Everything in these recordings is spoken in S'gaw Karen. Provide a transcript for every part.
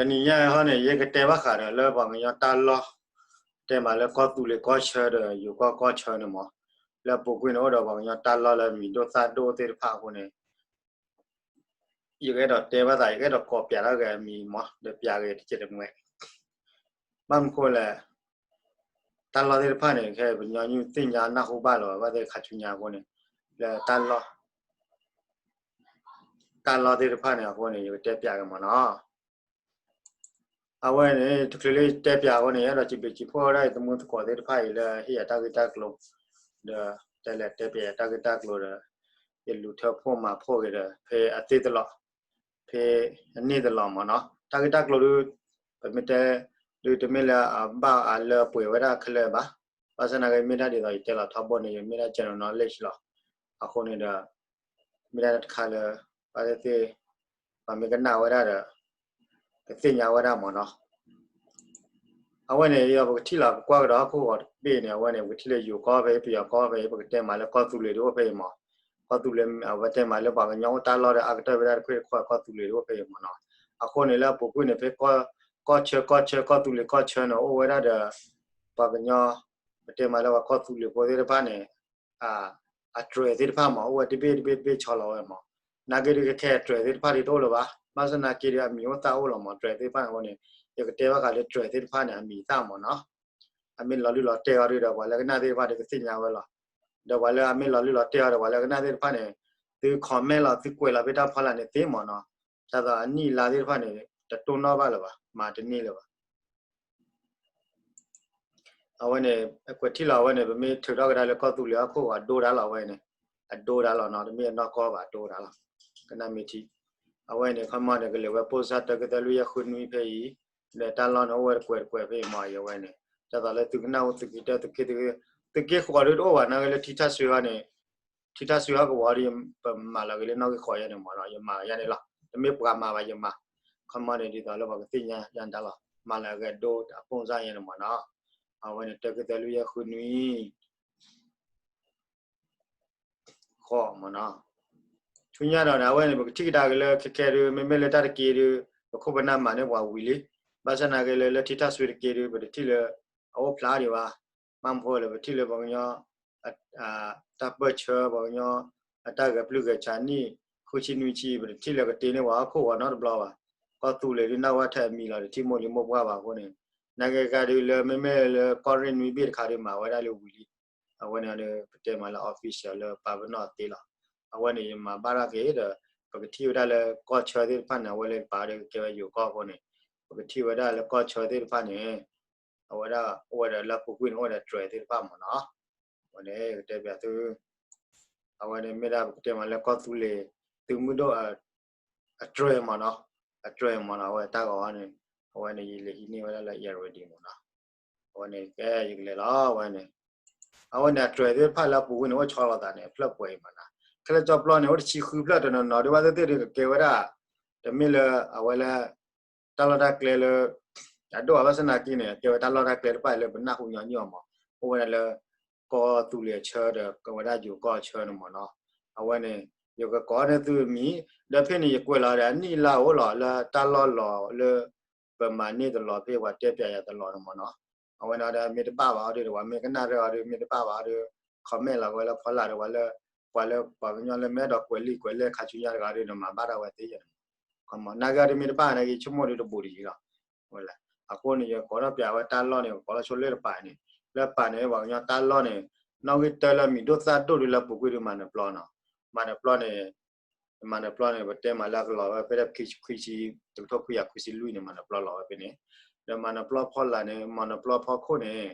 တနံၤညါအံၤဟီန့ၣ် ယကတဲဘၣ်ဃးဒီးလၢပှၤကညီတၢ်လီၢ်, တဲမးလၢကီၢ်သူလ့ၤကီၢ်ဆၢဒီးယိၤကီၢ်ကီၢ်ဆၢန့ၣ်မး, လၢအပူၤကွံာ်န့ၣ် အိၣ်ဒီးပှၤကညီတၢ်လီၢ်လၢအမံၤဒိၣ်သၣ်ဒိၣ်သ့ၣ်တဖၣ်အဃိန့ၣ် ယကအဲၣ်ဒိးတဲဘၣ်သး ယကအဲၣ်ဒိးကိးပၠးထီၣ်က့ၤအမံၤမး ဒီးပၠးက့ၤတကဲးတမှဲး ဘၣ်မနုၤဃိလဲၣ်, တၢ်လီၢ်သ့ၣ်တဖၣ်န့ၣ် ခဲပညီနုၢ်သ့ၣ်ညါနၢ်ဟူဘၣ်လီၤ ဘၣ်သ့ၣ်ခါဆူညါအဃိန့ၣ်, လၢတၢ်လီၢ် တၢ်လီၢ်သ့ၣ်တဖၣ်န့ၣ်အဃိန့ၣ် ယကတဲပၠးက့ၤမးနီၤ. အဝဲန့ၣ် တချုးလၢယတဲပၠးအဃိန့ၣ် ယအဲၣ်ဒိးစံးဘျုးစံးဖှိၣ်ဝဲဒၣ်ယသမူသကိးသ့ၣ်တဖၣ်အံၤလၢဟ့ၣ်ယၤတၢ်ဂ့ၢ်တၢ်ကျိၤ, ဒီးတဲလဲၤတဲပၠးယၤတၢ်ဂ့ၢ်တၢ်ကျိၤဒီး ယလူၤထၢဖှိၣ်မၤဖှိၣ်က့ၤဒီး ဖဲအသ့ၣ်တလီၢ်, ဖဲအန့ၣ်တလီၢ်မးနီၤ. တၢ်ဂ့ၢ်တၢ်ကျိၤဒုး ပမ့ၢ်တဲ ဒုးတမ့ၢ်လၢအဘၣ်အလၢပှဲၤဝဲဒၣ်ခဲလၢာ်ဘၣ်. ဘၣ်ဆၣ်သနာ်က့ မ့ၢ်ဒၣ်ဒ်သိးယတဲလီၤထီဘိန့ၣ် ယမ့ၢ်ဒၣ် general knowledge လီၤ. အဃိန့ၣ်ဒီး မ့ၢ်ဒၣ်တၢ်တခါလၢ ဘၣ်သ့ၣ်သ့ၣ် ပှၤမ့ၢ်ကနၣ်ဝဲဒၣ်ဒီး ကသ့ၣ်ညါဝဲဒၣ်မးနီၤ. အဝဲန့ၣ် ပကထံၣ်လီၤ ပကွၢ်ကဒီးဟီၣ်ခိၣ်ဂီၤတဘ့ၣ်န့ၣ် အဝဲန့ၣ် ပကထံၣ်လၢယိၤကီၢ်ဖဲ ပယီၤကီၢ်ဖဲ ပကတဲမးလၢကီၢ်သူလ့ၤဒုးအိၣ်ဖဲအံၤမး. ကီၢ်သူလ့ၤ အဝဲတဲမးလၢပှၤကညီအိၣ်တၢ်လီၢ်ဒီး အါကတၢၢ်ဝဲဒၣ်တခွ့ၣ်တခီၣ် ကီၢ်သူလ့ၤဒုးအိၣ်ဖဲအံၤမးနီၤ. အဃိန့ၣ်လၢအပူၤကွံာ်န့ၣ် ဖဲကီၢ်ဆၢ ကီၢ်ဆၢ ကီၢ်သူလ့ၤကီၢ်ဆၢန့ၣ် အိၣ်ဝဲဒၣ်ဒီး ပှၤကညီ ပတဲမးလၢပှၤကီၢ်သူလ့ၤဖိသ့ၣ်တဖၣ်န့ၣ် အတြဲၤသ့ၣ်တဖၣ်မး အိၣ်ဝဲတဘ့ၣ်တဘ့ၣ်တဘ့ၣ်ဆီလီၤဝဲမး. နာ်က့ဒုးကခဲအတြဲၤသ့ၣ်တဖၣ်ဒုးတအိၣ်လၢၤဘၣ်. ဘၣ်ဆၣ်သနာ်က့ဒုး အမံၤအိၣ်သၣ်အိၣ်လီၤမး တြဲၤသ့ၣ်တဖၣ်န့ၣ်အဃိန့ၣ် ယကတဲဘၣ်ဃးလၢတြဲၤသ့ၣ်တဖၣ်န့ၣ် အမံၤသၣ်မးနီၤ. အမ့ၢ်လီၤလုၢ်လီၤတဲာ်အီၤဒုးဒီး ပှၤလၢကနၣ်သ့ၣ်တဖၣ်ဒုးကသ့ၣ်ညါဝဲလီၤ. ဒီးပှၤလၢအမ့ၢ်လီၤလုၢ်လီၤတဲာ်အီၤဒီး ပှၤလၢကနၣ်သ့ၣ်တဖၣ်န့ၣ် သု comment လီၤ သုကွဲးလီၤဖဲတၢ်ဖီလာ်န့ၣ်သ့မးနီၤ. ဒ်သိးအနံၣ်အလါသ့ၣ်တဖၣ်န့ၣ် တတိၢ်နီၣ်ဘၣ်လၢၤဘၣ် မၤတန့ၢ်လၢၤဘၣ်. အဝဲန့ၣ် ကွဲးထံၣ်လီၤအဝဲန့ၣ် ပမ့ၢ်ထုးထီၣ်ကဒါလၢကီၢ်သူလ့ၤဟီၣ်ခိၣ်ဂီၤ အဒိဒၣ်လီၤအဝဲန့ၣ်, အဒိဒၣ်လီၤနီၤ တမ့ၢ်အနီၢ်ကီၢ်ဘၣ် အဒိဒၣ်လီၤ. ကနၣ်မ့ၢ်ထံ အဝဲန့ၣ် ခီမီန့ၣ် ကလဲၤဝဲ ပိၢ်စၢ် တၢကသၢလွံၢ်ယဲၢ်ဃုနွံဖဲအံၤ, ဒီးတၢ်လီၢ်န့ၣ် အိၣ်ဝဲတကွဲးတကွဲးဖဲအံၤမး အဝဲန့ၣ် ဒ်သိးလၢသုကနၣ်အိၣ်သုက့ၤတၢ်သုက့ၤသုက့ၤ သုက့ၤဃီၤဒုးတအိၣ်ဘၣ် နာ်က့လၢထံထၣ်စွ့ဟီန့ၣ် ထံထၣ်စွ့ဟီၣ်ကဝီၤဒီး ပမၤလီၤက့ၤလၢနီၣ်ဂံၢ်ဃိးယဲန့ၣ်မးနီၤ ယမၤယဲန့ၣ်လီၤ. တမ့ၢ်ပှၤမၤဘၣ် ယမၤ ခီမီန့ၣ် ဒ်သိးလၢပှၤကသ့ၣ်ညါယါဒၣ်လီၤ မၤလီၤက့ၤဒိတၢ်ပိၢ်စၢ်ယဲန့ၣ်မးနီၤ. အဝဲန့ၣ် တၢကသၢလွံၢ်ယဲၢ်ဃုနွံ ဃိးမးနီၤ. ဆူညါဒီးန့ၣ် အဝဲန့ၣ် ပကထံၣ်ကဒါက့ၤလၢခဲခဲဒုး မ့မ့ၢ်လၢတၢ်တက့ၢ်ဒုး ပခိၣ်ပနၢ်မၤန့ၢ်ပှၤဝံၤလံ. ဘၣ်ဆၣ်သနာ်က့လၢ လၢထံထၣ်စွ့တက့ၢ်ဒုး ပတထံၣ်လၢ အအိၣ်ဖျါဒံးဘၣ်. ဘၣ်မနုၤဃိလဲၣ် ပထံၣ်လၢပှၤကညီ တၢ်ပၢၢ်ဆၢ ပှၤကညီ အတၢ်ဂဲၤပျုၢ်ဂဲၤဆးနံၣ် ဃုဆံနွံဆံ ပတထံၣ်လၢကတ့န့ၢ်ပှၤဟီၣ်ခိၣ်ဂီၤနီတဘျီဘၣ်. ကီၢ်သူလ့ၤဒုးနၢ်ဝဲထဲအမံၤလီၤ တထံၣ်မိၢ်လံၤမိၢ်ပှၢ်ဘၣ်အဃိန့ၣ် နာ်က့ဂၤဒုးလၢမ့မ့ၢ်လၢကီၢ်ရ့ၣ်နွံဘ့ၣ်တခါဒုးမၤဝဲဒၣ်လၢဝံၤလံ. အဝဲန့ၣ်ဒီး ပတဲမးလၢ official လၢပာ်ပနီၣ်သ့လီၤ. အဝဲန့ၣ် ယမၤဘၣ်ထီၣ်က့ၤဒီး ပကထံၣ်ဝဲဒၣ်လၢကီၢ်ဆၢသ့ၣ်တဖၣ်န့ၣ် အဝဲလၢပာ်ဒုးကဲဝဲယိၤကီၢ်အဃိန့ၣ် ပကထံၣ်ဝဲဒၣ်လၢကီၢ်ဆၢသ့ၣ်တဖၣ်န့ၣ် အဝဲဒၣ်အိၣ်ဝဲဒီးလၢပူၤကွံာ်န့ၣ် အိၣ်ဝဲဒီးတြဲၤသ့ၣ်တဖၣ်မးနီၤ. အဝဲန့ၣ် ကတဲပၠးသု အဝဲန့ၣ်မ့ၢ်ဒၣ်ပကတဲမးလၢကီၢ်သူလ့ၤ သုးမုၢ်ဒိၣ် အတြဲၤမးနီၤ, အတြဲၤမးနီၤ အဝဲတၢ်ဂီၤန့ၣ် အဝဲန့ၣ် ယလဲၤဟံးန့ၢ်ဝဲဒၣ်လၢ already မးနီၤ. အဝဲန့ၣ် ကဲယကလဲၤလီၤ အဝဲန့ၣ် အဝဲန့ၣ် အတြဲၤသ့ၣ်တဖၣ်လၢအပူၤကွံာ်န့ၣ် အိၣ်ဆီလီၤသးန့ၣ် အဖျၢၣ်ပှဲၤအံၤမးနီၤ. ခဲလၢာ်ကၠီပျီန့ၣ် အိၣ်တဆံဃုဖျၢၣ်တနီၤနီၤ ဒ်ဘၣ်သ့ၣ်သ့ၣ်ဒုးကကဲဝဲဒၣ် တမ့ၢ်လၢအဝဲလၢ တၢ်လီၢ်တၢ်ကျဲလၢ အဒိၣ်အဘၣ်ဆၣ်သနာ်က့န့ၣ် ကဲဝဲတၢ်လီၢ်တၢ်ကျဲတဖၣ်လၢပနၢ်ဟူညီနုၢ်အီၤမး အိၣ်ဝဲဒၣ်လၢ ကီၢ်သူလ့ၤအဆၢဒီး ကဝဲဒၣ်ယိၤကီၢ်အဆၢန့ၣ်မးနီၤ. အဝဲန့ၣ် ယကကိးန့ၢ်သုအမံၤ ဒီးဖဲန့ၣ် ယကွဲးလီၤဒီးအနံၣ်အလါအိၣ်လီၤ လၢတၢ်လီၢ်လီၤလၢ ပမၤန့ၢ်တလီၤဖဲပှၤတဲပၠးယၤတလီၤန့ၣ်မးနီၤ. အဝဲန့ၣ်ဒီးမ့ၢ်တဘၣ်ဘၣ်အီၤဒီး ပှၤမ့ၢ်ကနၣ်ရၢၢ်အီၤဒီး မ့ၢ်တဘၣ်ဘၣ်အီၤဒီး comment လီၤကဝဲလၢဖီလာ်ဒီး ပှၤလၢ ပှၤလၢပှၤကညီလၢမ့ၢ်အဲၣ်ဒိးကွဲးလံာ်ကွဲးလဲၢ်ခါဆူညါတဂၤဒီး နမၤဘၣ်ဒၣ်ဝဲသ့ယဲန့ၣ်မး. နာ်က့အီၤဒီးမ့ၢ်တဘၣ်နာ်က့ ဆိကမိၣ်ဒီးတဘူးတယံၤလီၤ. အဃိန့ၣ် ယကိးထီၣ်ပၠးဝဲတၢ်လီၢ်န့ၣ် ကိးလီၤဆိလၢတပၤန့ၣ် လၢပၤန့ၣ် ပှၤကညီတၢ်လီၢ်န့ၣ် နီၣ်ဂံၢ်တၢလၢမံၤဒိၣ်သၣ်ဒိၣ်ဒုးလၢပူၤကွံာ်ဒုးမၤနၢၤပျီနီၤ. မၤနၢၤပျီန့ၣ် မၤနၢၤပျီန့ၣ် ပတဲမးလၢကလီၤဝဲဖဲဒၣ်ခွံဆံ တကထိခွံကယၤခွံဆံလွံၢ်န့ၣ် မၤနၢၤပျီလီၤဝဲဖဲန့ၣ်, ဒီးမၤနၢၤပျီဖီလာ်န့ၣ် မၤနၢၤပျီဖီခိၣ်န့ၣ်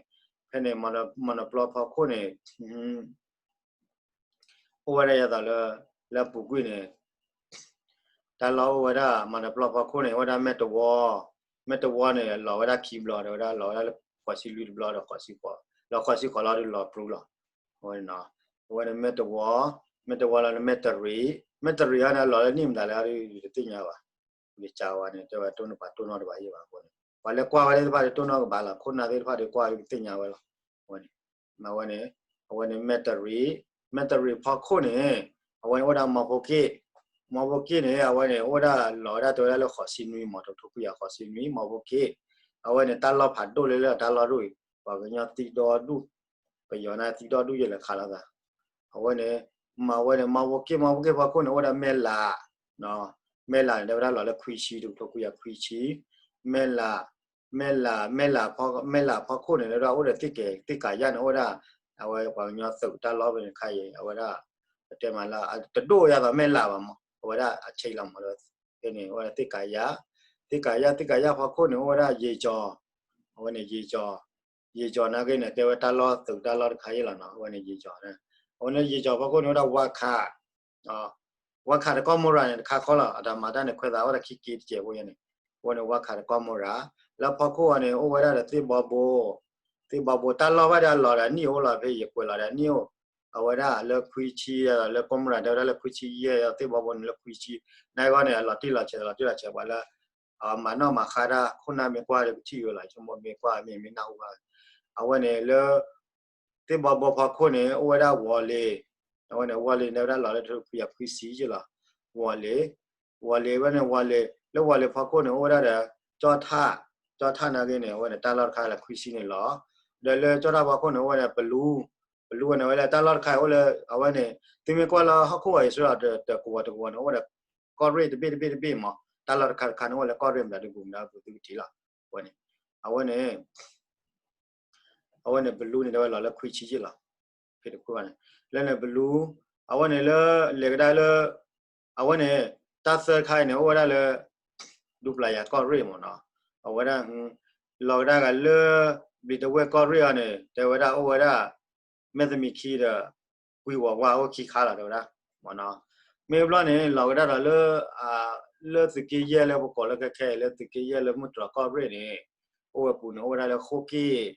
ဖဲန့ၣ် မၤနၢၤပျီဖီခိၣ်န့ၣ် အိၣ်ဝဲဒၣ်ယသိးလၢ လၢပူၤကွံာ်န့ၣ် တၢ်လီၢ်အိၣ်ဝဲဒၣ် မၤနၢၤပျီဖီခိၣ်န့ၣ် အိၣ်ဝဲဒၣ်မဲၢ်တဝီ, မဲၢ်တဝီန့ၣ် လီၤဝဲဒၣ်ခံဘျီ ဒီးဝဲဒၣ်လီၤဝဲဒၣ်လၢဃိးဆံလွံၢ်တဘျီဒီးဃိးဆံဃိး, လီၤဃိးဆံဃိးလီၤဒီးလီၤပြူလီၤ. အဝဲန့ၣ် အဝဲန့ၣ်မဲၢ်တဝီ, မဲၢ်တဝီလီၤန့ၣ်မဲၢ်တရံး, မဲၢ်တရံးဟီန့ၣ် အလီၤလၢနံၣ်မတၤလဲၣ် ယတသ့ၣ်ညါဘၣ်. ယကးဝဲန့ၣ် တဲဝဲတိၢ်နီၣ်ပှၤတိၢ်နီၣ်တဘၣ်ယဲဘၣ်အဃိန့ၣ် ပှၤလၢကွၢ်ဝဲသ့ၣ်တဖၣ်ဒီးတိၢ်နီၣ်ကဘၣ်လီၤ ခိၣ်နၢ်သ့ၣ်တဖၣ်ဒီးကွၢ်ကသ့ၣ်ညါဝဲလီၤ. အဝဲန့ၣ် အဝဲန့ၣ် အဝဲန့ၣ်မဲၢ်တရံး, မဲၢ်တရံးဖီခိၣ်န့ၣ် အဝဲန့ၣ်အိၣ်ဒၣ်မီၤဖိက့ၣ် မီဘိက့ၣ်န့ၣ် အဝဲန့ၣ် အိၣ်ဝဲဒၣ်လီၤဝဲဒၣ်တဲဝဲဒၣ်လၢဃိးဆံနွံမး တကထိခွံကယၤဃိးဆံနွံ မီဘိက့ၣ်, အဝဲန့ၣ် တၢ်လီၢ်ဖးဒိၣ်လၢလၢတၢ်လီၢ်ဒိၣ်အံၤ ပှၤကညီသံဒီဒူၣ်, ပယီၤန့ၣ်သံဒီဒူၣ်ယဲၢ်လၢခးလိာ်သး, အဝဲန့ၣ် မၤဝဲန့ၣ် မီဘိက့ၣ် မီဘိက့ၣ်ဖီခိၣ်န့ၣ် အိၣ်ဝဲဒၣ်မဲၢ်လး, မဲၢ်လးန့ၣ် တဲဝဲဒၣ်လီၤလၢခွံဆံ တကထိခွံကယၤခွံဆံ, မဲၢ်လး မဲၢ်လး မဲၢ်လးဖီခိၣ်န့ၣ် တဲဝဲဒၣ်အိၣ်ဒီးသ့ၣ်ကဲၤ သ့ၣ်ကးယၣ်န့ၣ် အိၣ်ဝဲဒၣ် အဝဲပှၤကညီသုးတၢ်လီၢ်ဖဲန့ၣ်ခါအံၤ အဝဲဒၣ် ပတဲမးလၢ တဒိၣ်ယါသးမဲၢ်လးဘၣ်မး အဝဲဒၣ်အဆံးလီၤမး ဖဲန့ၣ် အိၣ်ဝဲဒၣ်သ့ၣ်ကးယၣ်, သ့ၣ်ကးယၣ် သ့ၣ်ကးယၣ်ဖီခိၣ်န့ၣ် အိၣ်ဝဲဒၣ်ယ့ၤကၠီၤ, အဝဲန့ၣ်ယ့ၤကၠီၤ, ယ့ၤကၠီၤနာ်က့န့ၣ် တဲဝဲတၢ်လီၢ်သုးတၢ်လီၢ်တခါအံၤလီၤနီၤ အဝဲန့ၣ်ယ့ၤကၠီၤ, အဝဲန့ၣ်ယ့ၤကၠီၤဖီခိၣ်န့ၣ် အိၣ်ဝဲဒၣ်ဝါခး ဝါခးတကီၢ်မိၢ်ရၤန့ၣ် တခါဃီလီၤ အတၢ်မၤတၢ်န့ၣ် ခွဲးသးအိၣ်တၢ်ခံက့တကဲးဖိယါန့ၣ်, အဝဲန့ၣ်ဝါခးတကီၢ်မိၢ်ရၤ, လၢဖီခိၣ်အီၤန့ၣ် အိၣ်ဝဲဒၣ်ဒီးသ့ၣ်ဘီဘိ, သ့ၣ်ဘီဘိ တၢ်လီၢ်ဘၣ်ဒီးအလီၤဒီးအနံၣ်အိၣ်လီၤ ဖဲယကွဲးလီၤဒီးအနံၣ်အိၣ်, အဝဲဒၣ်လၢခွံဆံ, လၢကီၢ်မိၢ်ရၤ တဲဝဲဒၣ်လၢခွံဆံယဲၢ်, သ့ၣ်ဘီဘိန့ၣ်လၢခွံဆံ, နာ်က့န့ၣ် အလီၤတံၢ်လီၤဆဲး လီၤတံၢ်လီၤဆဲး ပှၤလၢ မၤနီၣ်မၤဃါတၢ်ခိၣ်နၢ်မ့ၢ်ကွၢ်ဒီးကထံၣ်ဝဲလီၤ ဆိကမိၣ်မ့ၢ်ကွၢ်မ့ၢ်မ့ၢ်နၢ်ဟူဘၣ်, အဝဲန့ၣ်လၢ သ့ၣ်ဘီဘိဖီခိၣ်န့ၣ် အိၣ်ဝဲဒၣ်ဝီၤလ့ၤ, အဝဲန့ၣ်ဝီၤလ့ၤန့ၣ် ဝဲဒၣ်လီၤလၢတကထိခွံကယၤခွံဆံယဲၢ်လီၤ, ဝီၤလ့ၤ, ဝီၤလ့ၤဝဲန့ၣ်ဝီၤလ့ၤ လၢဝီၤလ့ၤဖီခိၣ်န့ၣ် အိၣ်ဝဲဒၣ်ဒီး ကၠီၣ်ထၣ်, ကၠီၣ်ထၣ်နာ်က့န့ၣ် အဝဲန့ၣ်တၢ်လီၢ်တခါလၢခွံဆံန့ၣ်လီၤ, ဒီးလၢကၠီၣ်ထၣ်ဖီခိၣ်န့ၣ် အိၣ်ဝဲဒၣ်ပလူ, ပလူဝဲန့ၣ် ဝဲလၢတၢ်လီၢ်တခါအံၤအိၣ်လၢ အဝဲန့ၣ် သုမ့ၢ်ကွၢ်လၢဟီၣ်ခိၣ်ဝီၤအံၤ စ့ၢ်ဒီးတကဝီၤတကဝီၤန့ၣ် အိၣ်ဝဲဒၣ် ကီၢ်ရ့ၣ်တဘ့ၣ်တဘ့ၣ်တဘ့ၣ်မး တၢ်လီၢ်တခါတခါန့ၣ် အိၣ်ဝဲလၢကီၢ်ရ့ၣ်မတၤဒုးပူၤမတၤပူၤသုကထံၣ်လီၤ, အဝဲန့ၣ်, အဝဲန့ၣ် အဝဲန့ၣ် ပလူန့ၣ် တဲဝဲလီၤလၢခွံဆံယဲၢ်လီၤ, ဖဲတခိၣ်ဘၣ်န့ၣ်, လၢန့ၣ်ပလူ, အဝဲန့ၣ်လၢ လဲၤကဒါလၢ, အဝဲန့ၣ် တၢ်သၢတခါအံၤန့ၣ် အိၣ်ဝဲဒၣ်လၢ ဒူပျၤယၤကီၢ်ရ့ၣ်မးနီၤ, အဝဲဒၣ် လီၤကဒါဂၤလၢ ဘျံးတဝဲၢ်ကီၢ်ရ့ၣ်အီၤန့ၣ် တဲဝဲဒၣ်အိၣ်ဝဲဒၣ် မဲၢ်သမံးခံဒီး ကွံဝီၤဝါအိၣ်ခံခါလီၤ တဲဝဲဒၣ်, မ့ၢ်ဘျီန့ၣ် လီၤကဒါဒီးလၢ လၢသုးက့ယဲၢ်လၢပကိးလၢခဲခဲအံၤ လၢသုးက့ယဲၢ်လၢမုၢ်တြီၤကီၢ်ရ့ၣ်န့ၣ်, အိၣ်ဝဲပူၤန့ၣ် အိၣ်ဝဲဒၣ်လၢဃိၣ်က့ၣ်,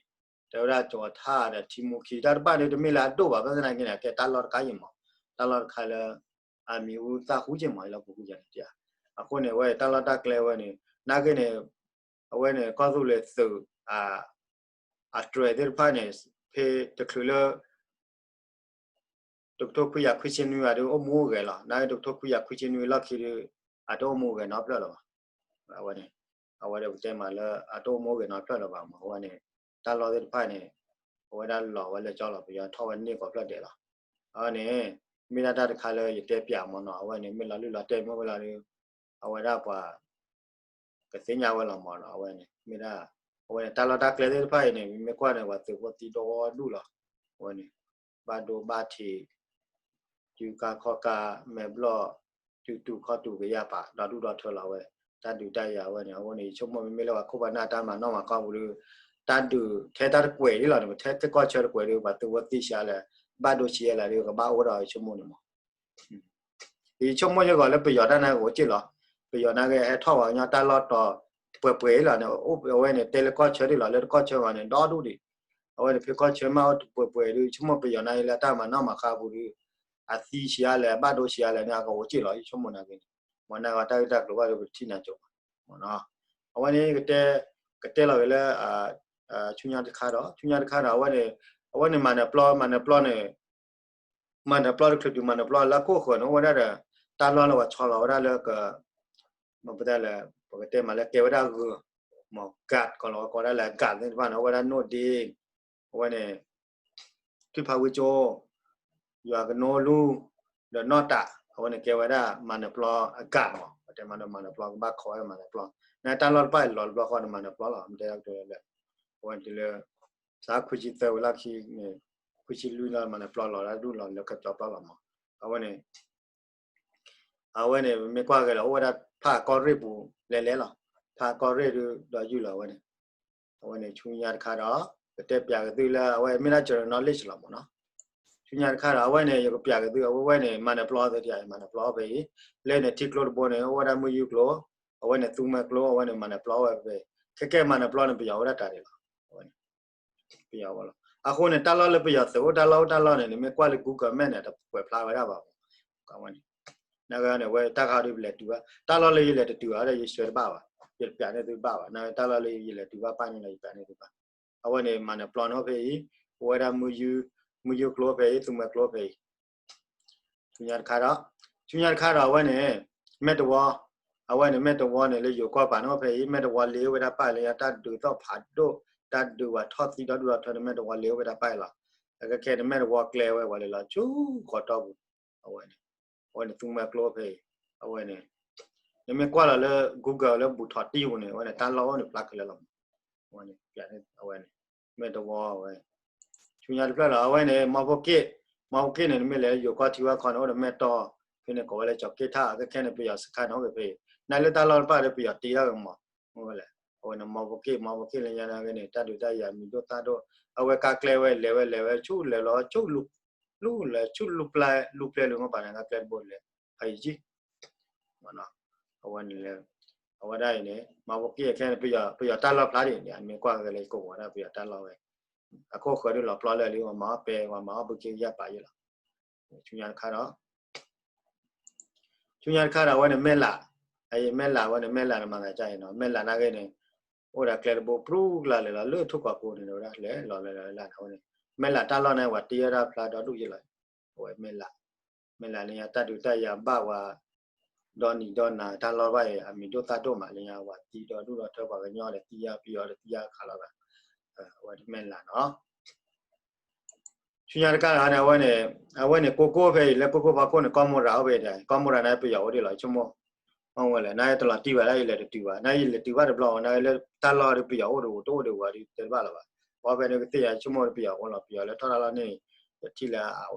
တဲဝဲဒၣ်ကၠီၤထၣ်ဒီးထံမူခံ တၢ်တဖၣ်န့ၣ် တမ့ၢ်လၢအဒိၣ်ဘၣ် ဘၣ်ဆၣ်သနာ်က့န့ၣ် အကဲတၢ်လီၢ်တခါအံၤမး, တၢ်လီၢ်တခါလၢ အမံၤဟူသၣ်ဟူက့ၤမး လၢပူၤဟူယၤန့ၣ်, အဃိန့ၣ် အဝဲတၢ်လီၢ်တၢ်ကျဲဝဲန့ၣ် နာ်က့န့ၣ် အဝဲန့ၣ် ကီၢ်သူလ့ၤသုး အတြဲၤသ့ၣ်တဖၣ်န့ၣ် ဖဲတချုးလၢ တကထိခွံကယၤခွံဆံနွံဂၤဒုး အိၣ်မူအိၣ်ဂဲၤလီၤ. နာ်က့တကထိခွံကယၤခွံဆံနွံလီၢ်ခံဒုး အတအိၣ်မူအိၣ်ဂဲၤနီတဖျၢၣ်လၢၤဘၣ်. အဝဲန့ၣ် အဝဲဒၣ်ပတဲမးလၢ အတအိၣ်မူအိၣ်ဂဲၤနီတဖျၢၣ်လၢၤဘၣ်မး အဝဲန့ၣ် တၢ်လီၢ်သ့ၣ်တဖၣ်န့ၣ် အဝဲဒၣ်လီၤဝဲလၢကၠီလီၤ ပယီၤထီၣ်ဝဲန့ၢ်ကိးဖျၢၣ်ဒဲးလီၤ. အဝဲန့ၣ် မ့ၢ်ဒၣ်တၢ်တခါလၢယတဲပၠးမးနီၤ အဝဲန့ၣ် မ့ၢ်လီၤလုၢ်လီၤတဲာ်မ့ၢ်ဝဲလီၤဒီး အဝဲဒၣ်ပှၤ ကသ့ၣ်ညါဝဲလီၤမးနီၤ အဝဲန့ၣ် မ့ၢ်ဒၣ် အဝဲန့ၣ် တၢ်လီၢ်တၢ်ကျဲသ့ၣ်တဖၣ်အံၤန့ၣ် မ့မ့ၢ်ကွၢ်န့ၣ် ပှၤသုးဖိသံဒီဒူၣ်လီၤ. အဝဲန့ၣ် ဘၣ်ဒိဘၣ်ထံး စုကါခီၣ်ကါ မဲာ်ဘျီၣ် တူၢ်တူၢ်ခီၣ်တူၢ်ကယၢ်ပာ် ဒီဒူၣ်ဒီထၢလီၤဝဲ တၢ်ဒုးတၢ်ယၤဝဲန့ၣ် အဃိန့ၣ် ယဆိကမိၣ်မ့မ့ၢ်လၢပှၤခိၣ်ပှၤနၢ်တၢ်မၤနီၣ်မၤကီၢ်ပူၤဒီး တၢ်ဒုးထဲတၢ်တကွဲးဒ်လီၤန့ၣ် ပထဲသ့ၣ်ကီၢ်ဆၢတကွဲးဒီး ပှၤသုးဖိသံဆံးအါလဲၣ် ဘၣ်ဒိဆံးအါလဲၣ်ဒီး ကဘၣ်အိၣ်ဒီးယဆိကမိၣ်န့ၣ်မး ယဆိကမိၣ်ယဂီၢ်လၢပယီၤတၢ်န့ၣ်ကအိၣ်က့ၢ်လီၤ. ပယီၤနာ်က့ဟဲထီၣ်ပှၤကညီတၢ်လီၢ်တီၤပှဲၤပှဲၤလီၤန့ၣ် အဝဲန့ၣ်တဲလၢကီၢ်ဆၢဒ်လီၤ လၢတကီၢ်ဆၢဂီၢ်န့ၣ် ဒီဒူၣ်ဒံး. အဝဲန့ၣ်ဖဲကီၢ်ဆၢမ့ၢ်အိၣ်ပှဲၤပှဲၤဒီး ဆိကမိၣ်ပယီၤနာ်က့လၢတၢ်မၤနီၣ်မၤဃါပူၤဒီး အသံဆံးအါလဲၣ် အဘၣ်ဒိဆံးအါလဲၣ်န့ၣ် အကအိၣ်က့ၢ်လီၤ ယဆိကမိၣ်နာ်က့န့ၣ် မ့ၢ်နာ်က့တၢ်ဂ့ၢ်တၢ်ကျိၤဘၣ်ဒီးပထံၣ်နၤကၠိမး အဝဲန့ၣ် ကတဲလီၤက့ၤလၢ ဆူညါတခါဒီး ဆူညါတခါဒီး အဝဲန့ၣ် အဝဲန့ၣ်မၤနၢၤပျီ မၤနၢၤပျီန့ၣ် မၤနၢၤပျီတချုးတုၤမၤနၢၤပျီလၢအခိၣ်ဃၢၤန့ၣ် အိၣ်ဝဲဒၣ်ဒီး တၢ်လီၢ်လၢပှၤဆီလီၤဝဲဒၣ်လၢက မ့ၢ်ပတဲလၢ ပကတဲမးလၢကဲဝဲဒၣ်ဂၢၤ မ့ၢ်ကး ကီးလီၤဝဲကိးဒၣ်လၢအကးသ့ၣ်တဖၣ်န့ၣ် အိၣ်ဝဲဒၣ်နိၣ်ဒ့ အဝဲန့ၣ် ထွံၣ်ဖးဝံကၠိ ယွၤကနိလူ ဒီးနီၢ်တး အဝဲန့ၣ်ကဲဝဲဒၣ်မၤနၢၤပျီအကးမး ပတဲမးဒီးမၤနၢၤပျီကဘၣ်ခိးဝဲမၤနၢၤပျီ နတၢ်လီၢ်တဖၣ်အံၤလီၤတဘျီဃီန့ၣ် မၤနၢၤပျီလီၤ မ့ၢ်တဲဒၣ်ကတိၤလၢ အဝဲန့ၣ်တုၤလၢ စးခွံဆံသၢဝံၤလီၢ်ခံန့ၣ် ခွံဆံလွံၢ်လီၤ မၤနၢၤပျီလီၤဒၣ်ဒူၣ်လီၤလၢကကၠီပျီလီၤမး အဝဲန့ၣ် အဝဲန့ၣ် ပမ့ၢ်ကွၢ်က့ၤလီၤ အိၣ်ဝဲဒၣ်ဖးကီၢ်ရ့ၣ်ပူၤလဲၤလဲၤလီၤ. ဖးကီၢ်ရ့ၣ်ဒီးယုၢ်လီၤအဝဲန့ၣ် အဝဲန့ၣ်ဆူညါတခါဒီး ပတဲပၠးက့ၤသုလၢအဝဲမ့ၢ်ဒၣ် general knowledge လီၤမးနီၤ. ဆူညါတခါဒီး အဝဲန့ၣ် ယကပၠးက့ၤသု အဝဲဝဲန့ၣ် မၤနၢၤပျီသ့ၣ်တဖၣ် မၤနၢၤပျီဖဲအံၤ လၢန့ၣ်ထံကျိတဘိန့ၣ် အိၣ်ဝဲဒၣ်မုၢ်ယူကျိ အဝဲန့ၣ်သူမွဲကျိ အဝဲန့ၣ်မၤနၢၤပျီဝဲဖဲ ခဲကဲမၤနၢၤပျီန့ၣ် ပယီၤအိၣ်ဒၣ်တၢ်ဒံးလီၤ. အဝဲန့ၣ် ပယီၤဝဲလီၤ. အဃိန့ၣ် တၢ်လီၢ်လၢပယီၤသုးအိၣ်တၢ်လီၢ်အိၣ်တၢ်လီၢ်န့ၣ် နမ့ၢ်ကွၢ်လၢ Google Map န့ၣ် တကွဲးဖျါဝဲဒၣ်ဘၣ်မး. အဝဲန့ၣ် နာ်က့န့ၣ် အဝဲတၢ်ခါဒုးပလဲၤတုၤဘၣ် တၢ်လီၢ်လၢယလဲၤတတုၤဘၣ်ဒီး ယဆှၢတဘၣ်ဘၣ် ယတပၠးန့ၢ်သုဘၣ်ဘၣ် နာ်က့တၢ်လီၢ်လၢယလဲၤတုၤဘၣ်ပၣ်န့ၣ်ဒီး ယပၠးန့ၢ်သုဘၣ်. အဝဲန့ၣ် မၤနၢၤပျီန့ၣ်အိၣ်ဖဲအံၤ အိၣ်ဝဲဒၣ် မုၢ်ယူကျိဖဲအံၤ သူမွဲကျိဖဲအံၤ ဆူညါတခါဒီး ဆူညါတခါဒီးအဝဲန့ၣ် မဲၢ်တဝီ, အဝဲန့ၣ် မဲၢ်တဝီန့ၣ် လၢယိၤကီၢ်ပၤန့ၣ်အိၣ်ဖဲအံၤ မဲၢ်တဝီလ့ၤအိၣ်ဝဲဒၣ်ပၢ်လၢညါ တၢ်ဒုးသီၣ်ဖးဒိၣ် တၢ်ဒုးဝဲထီၣ်သံဒီဒူၣ်ဒီထၢန့ၣ် မဲၢ်တဝီလ့ၤအိၣ်ဝဲဒၣ်ပၢ်အံၤလီၤ. အခဲခဲန့ၣ် မဲၢ်တဝီကျဲဝဲဝံၤလံလီၤ ဆူဃီၤတီၢ်ပူၤ, အဝဲန့ၣ် အဝဲန့ၣ်သူမွဲကျိဖဲအံၤ, အဝဲန့ၣ် နမ့ၢ်ကွၢ်လီၤလၢ Google လၢဘူးထီးတံၢ်ပူၤန့ၣ် အဝဲန့ၣ် တၢ်လီၢ်အိၣ်န့ၣ်ဖျါခဲလၢာ်လီၤမး, အဝဲန့ၣ် အဝဲန့ၣ် မဲၢ်တဝီဝဲ ဆူညါတဖျၢၣ်လီၤ အဝဲန့ၣ် မီဖိက့ၣ်, မီဖိက့ၣ်န့ၣ် နမ့ၢ်လဲၤယိၤကီၢ်ထံဝဲခီန့ၣ် အိၣ်ဒီးမဲၢ်တီၢ်, ဖဲန့ၣ်ကိးဝဲလၢကၠီၤက့ၣ်ထၣ် အခဲခဲန့ၣ် ပယီၤစခါန့ၣ်အိၣ်က့ၤဖဲအံၤ, နလၢတၢ်လီၢ်တဖၣ်ဒီးပယီၤတ့ထီၣ်က့ၤမး, မ့ၢ်ဝဲလဲၣ်, အဝဲန့ၣ် မီဖိက့ၣ်, မီဖိက့ၣ်လၢညါန့ၣ်ဂ့ၤန့ၣ် တၢ်ဒုးတၢ်ယၤမံၤဒိၣ်သၣ်ဒိၣ်, အဝဲကါကျဲဝဲလဲၤဝဲလဲၤဝဲဆူလဲၤလီၤဆူ လူလဲၤဆူလူပျဲလူပျဲလူမ့ၢ်ပာ်န့ၣ် ကါကျဲတဘိလဲၤ ဖးယံၤကံ အဝဲန့ၣ်လၢ အဝဲဒၣ်အံၤန့ၣ် မီဖိက့ၣ်အခဲန့ၣ် ပယီၤတၢ်လီၢ်ဖျါဒံးန့ၣ် အမ့ၢ်ကွၢ်က့ၤလၢယကိးဝဲဒၣ်ပယီၤတၢ်လီၢ်ဝဲ, အခိၣ်ဃၢၤဒုးလီၤပျီလၢာ်လံ ပှၤမၤအီၣ်ပဲ ပှၤမၤအီၣ်ဘုက့ယၢ်ပာ်ယဲလီၤ. ဆူညါတခါဒီး ဆူညါတခါဒီး အဝဲန့ၣ် မဲၢ်လး, အအံၤ မဲၢ်လး အဝဲန့ၣ် မဲၢ်လးန့ၣ်မၤသးဒ်အံၤနီၤ မဲၢ်လးန့ၣ်ဂ့ၤန့ၣ် အိၣ်ဒီးကျဲတဘိ ပြူကျါလဲၤလီၤလၢထူၣ်ကီၤကိန့ၣ် ဝဲဒၣ်လဲၤလီၤလၢလၢလၢန့ၣ်ဝဲန့ၣ် မဲၢ်လးတၢ်လီၢ်န့ၣ် ပှၤတ့ဝဲဒၣ်ဖျါဒီဒူၣ်ယဲလီၤ. အဝဲမဲၢ်လး, မဲၢ်လးလၢညါတၢ်ဒုးတၢ်ယၤဘၣ်ဝဲ ဒီနံၤဒီနၤတၢ်လီၢ်ဘၣ်အံၤ အမံၤဒိၣ်သၣ်ဒိၣ်မးလၢညါ ပှၤသံဒီဒူၣ်ဒီထၢပှၤကညီဒီးသံယါပယီၤဒီးသံယါခးလီၤဘၣ်, အဝဲမဲၢ်လးနီၤ ဆူညါတခါန့ၣ် အဝဲန့ၣ် အဝဲန့ၣ် ကိကိၣ်ဖဲအံၤ လၢကိကိၣ်ဖီခိၣ်န့ၣ် ကီၢ်မိၢ်ရၤအိၣ်ဖဲအံၤဒီး ကီၢ်မိၢ်ရၤန့ၣ် ပယီၤအိၣ်ဒံးလီၤ ဆိကမိၣ်, မ့ၢ်ဝဲလဲၣ် နတလီၤတံၢ်ဘၣ် နယလဲၤတတုၤဘၣ် နယလဲၤတုၤဘၣ်တဘျီ နလၢတၢ်လီၢ်ဒီးပယီၤအိၣ်ဒီးတအိၣ်ဒီးဝဲဒီးတဲတဘၣ်လၢၤဘၣ်, ပှၤဖဲန့ၣ်ကသ့ၣ်ညါ ဆိကမိၣ်ဒီးပယီၤအိၣ်လီၤ ပယီၤလၢထီၣ်တၢ်လီၢ်န့ၣ် ပထံၣ်လၢအအိၣ်ထီဘိလီၤ.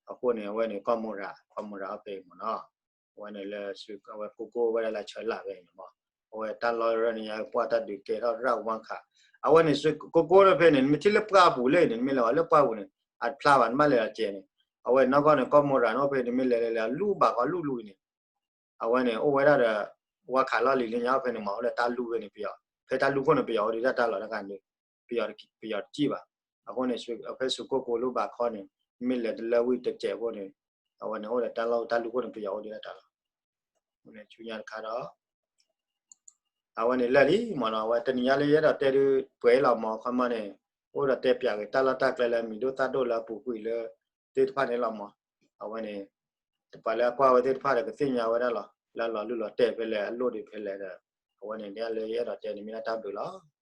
အဃိန့ၣ် အဝဲန့ၣ် ကီၢ်မိၢ်ရၤ ကီၢ်မိၢ်ရၤအိၣ်ဖဲအံၤမ့ၢ်နီၤ အဝဲန့ၣ်လၢ အဝဲကိကိၣ်ဝဲဒၣ်လၢဆၢလၢ်ဖဲအံၤန့ၣ်မး, အဝဲတၢ်လီၢ်ရၢန့ၣ် ယပှၢ်တၢ်ဒုးကဲထီၣ်ရၣ်ဝါခး, အဝဲန့ၣ် ကိကိၣ်လၢဖဲန့ၣ် နမ့ၢ်ထံၣ်လၢပှၢ်ပူၤလၢအံၤန့ၣ် နမ့ၢ်လဲၤဝဲလၢပှၢ်ပူၤန့ၣ် အတဖျါဘၣ် နဘၣ်လဲၤလီၤကဲန့ၣ်, အဝဲနီၢ်ကီၢ်န့ၣ် ကီၢ်မိၢ်ရၤန့ၣ်အိၣ်ဖဲ နမ့ၢ်လဲၤလဲၤလဲၤလူၢ်ဘၣ်ကီလူၢ်လူၢ်အံၤန့ၣ် အဝဲန့ၣ် အိၣ်ဝဲဒၣ်ဒီး ဝါခးလီၢ်လံၤလၢညါအိၣ်ဖဲန့ၣ်မး အိၣ်ဒီးတၢ်လူၢ်ဖဲန့ၣ် ပယီၤ ဖဲတၢ်လူၢ်ခိၣ်န့ၣ် ပယီၤအိၣ်ဒံးတၢ်တၢ်လီၢ်တခါန့ၣ် ပယီၤတစံၣ်ဘၣ်. အဃိန့ၣ် ဖဲစူးကိၣ်ကိလူၢ်ဘၣ်ခီန့ၣ် မ့ၢ်လဲၤတလၢဝံၤတစဲးဖိန့ၣ် အဝဲန့ၣ်အိၣ်ဒီးတၢ်လီၢ်တၢ်လူၢ်ခိၣ်န့ၣ် ပယီၤအိၣ်ဒံးတၢ်တၢ်လီၢ် ဆူညါတခါဒီး အဝဲန့ၣ်လၢာ်လံမ့ၢ်နီၤ အဝဲတနံၤညါလၢယအဲၣ်ဒိးတဲဒုးပှဲၤလီၤမး ခီမီန့ၣ် အိၣ်ဒီးတဲပၠးက့ၤတၢ်လီၢ်တၢ်ကျဲလၢမံၤဒိၣ်သၣ်ဒိၣ်လၢအပူၤကွံာ်လၢ သ့ၣ်တဖၣ်န့ၣ်လီၤမး. အဝဲန့ၣ် ပှၤလၢအကွၢ်ဝဲသ့ၣ်တဖၣ်ဒီးကသ့ၣ်ညါဝဲဒၣ်လီၤ လၢအလီၤလုၢ်လီၤတဲာ်ဖဲလဲၣ် အလိၣ်ဒံးဖဲလဲၣ်ဒီး အဝဲန့ၣ်ဒ်လၢယအဲၣ်ဒိးတဲန့ၣ်မ့ၢ်ဒၣ်တၢ်ဘျုးလီၤ.